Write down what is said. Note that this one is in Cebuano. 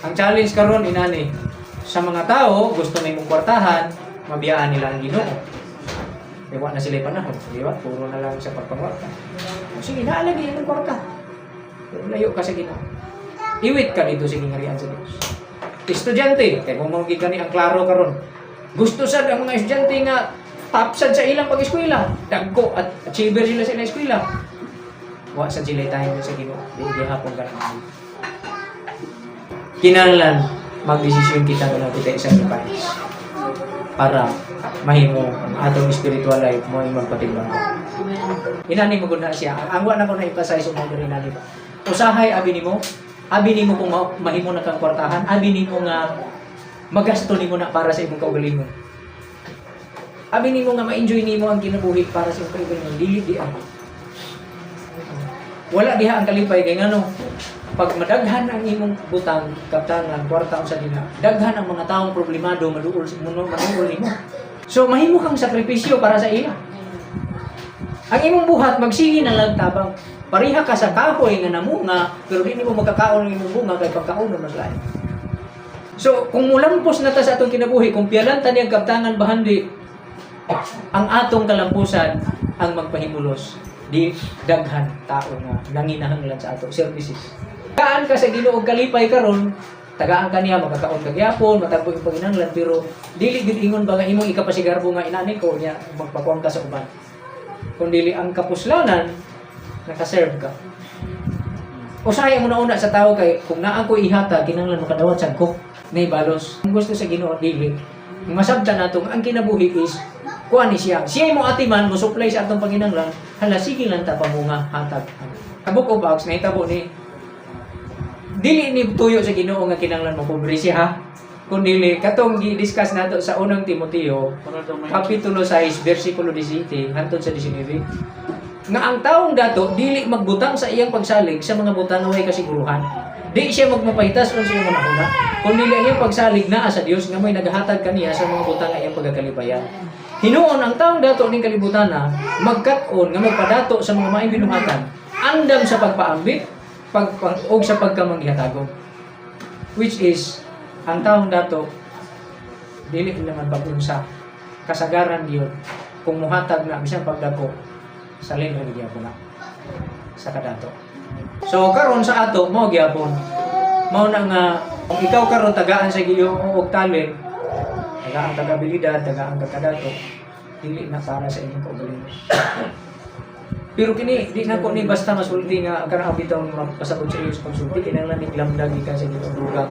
Ang challenge karon inani sa mga tao gusto na imong kwartahan, mabiyaan nila ang Ginoo. Kaya wa na sila panahon, di ba? Puro na lang sa pagpangwarta. O sige, naalagi imong kwarta. Pero layo ka sa Ginoo. Iwit ka dito sa gingarian sa Dios. Estudyante, kay kung mo gani ang klaro karon. Gusto sad ang mga estudyante nga top sad sa ilang pag-eskwela. Dagko at achiever sila sa ilang eskwela. Wa sad sila time sa Ginoo. Di gihapon ka na. Kinahanglan magdesisyon kita nga kita i-sacrifice para mahimo ang atong spiritual life mo ay magpatimbang. Inani mo gud na siya. Ang wa na ko na ipasay sa mga inani ba. Usahay abi nimo kung mahimo na kang kwartahan, abi nimo nga magasto nimo na para sa imong kaugalingon. Abi nimo nga ma-enjoy nimo ang kinabuhi para sa imong kaugalingon, dili di ang. Wala diha ang kalipay kay ngano, pag madaghan ang imong butang, kaptangan, kwarta unsa dina, daghan ang mga taong problemado maduol manuol nimo. So mahimo kang sakripisyo para sa ila. Ang imong buhat magsige na lang tabang. Pareha ka sa kahoy nga namunga, pero di nimo makakaon ang imong bunga kay pagkaonon mas lain. So, kung mulampos na ta sa atong kinabuhi, kung piyalan ta niyang kaptangan bahandi, ang atong kalampusan ang magpahimulos di daghan tao nga nanginahanglan sa ato services. Tagaan ka sa Ginoo og kalipay karon, tagaan ka niya, makakaon ka gyapon, matagbo imong panginahanglan, pero dili gid ingon ba nga imong ikapasigarbo nga inani ko niya magpakuan ka sa uban. Kung dili ang kapuslanan, naka-serve ka. Usahay mo na una sa tao kay kung naa ko ihatag, kinahanglan makadawat sad ko nay balos. Kung gusto sa Ginoo, dili. Masabtan nato nga ang kinabuhi is kuan ni siya. Siya mo atiman mo supply sa atong panginahanglan, hala, sige lang ta pamunga hatag. Sa Book of Acts nahitabo ni, dili ni tuyo sa Ginoo nga kinahanglan mo pobre siya, ha. Kun dili katong gi-discuss nato sa Unang Timoteo Para daw may Kapitulo 6 versikulo 17 hantod sa 19 nga ang taong dato dili magbutang sa iyang pagsalig sa mga butang nga way kasiguruhan. Di siya magmapahitas sa iyang hunahuna. Kun dili ang iyang pagsalig naa sa Dios nga may nagahatag kaniya sa mga butang nga iyang pagkakalipayan. Hinuon ang taong dato ning kalibutan na magkat-on nga magpadato sa mga maayong binuhatan, andam sa pagpaambit, pag, og sa pagkamanggihatagon. Which is ang taong dato dili naman pag-unsa, kasagaran gyud kung muhatag na bisan pagdako, salin ra gyapon na sa kadato. So karon sa ato mao gyapon, mao na nga kung ikaw karon tagaan sa Ginoo og talent, tagaan kag abilidad, tagaan kag kadato, dili na para sa inyong kaugalingon. Pero kini di na ko ni basta masulti nga kanang bitaw mapasabot sa iyo sa pagsulti, kinahanglan ning lamdag gikan sa Ginoo, dugang.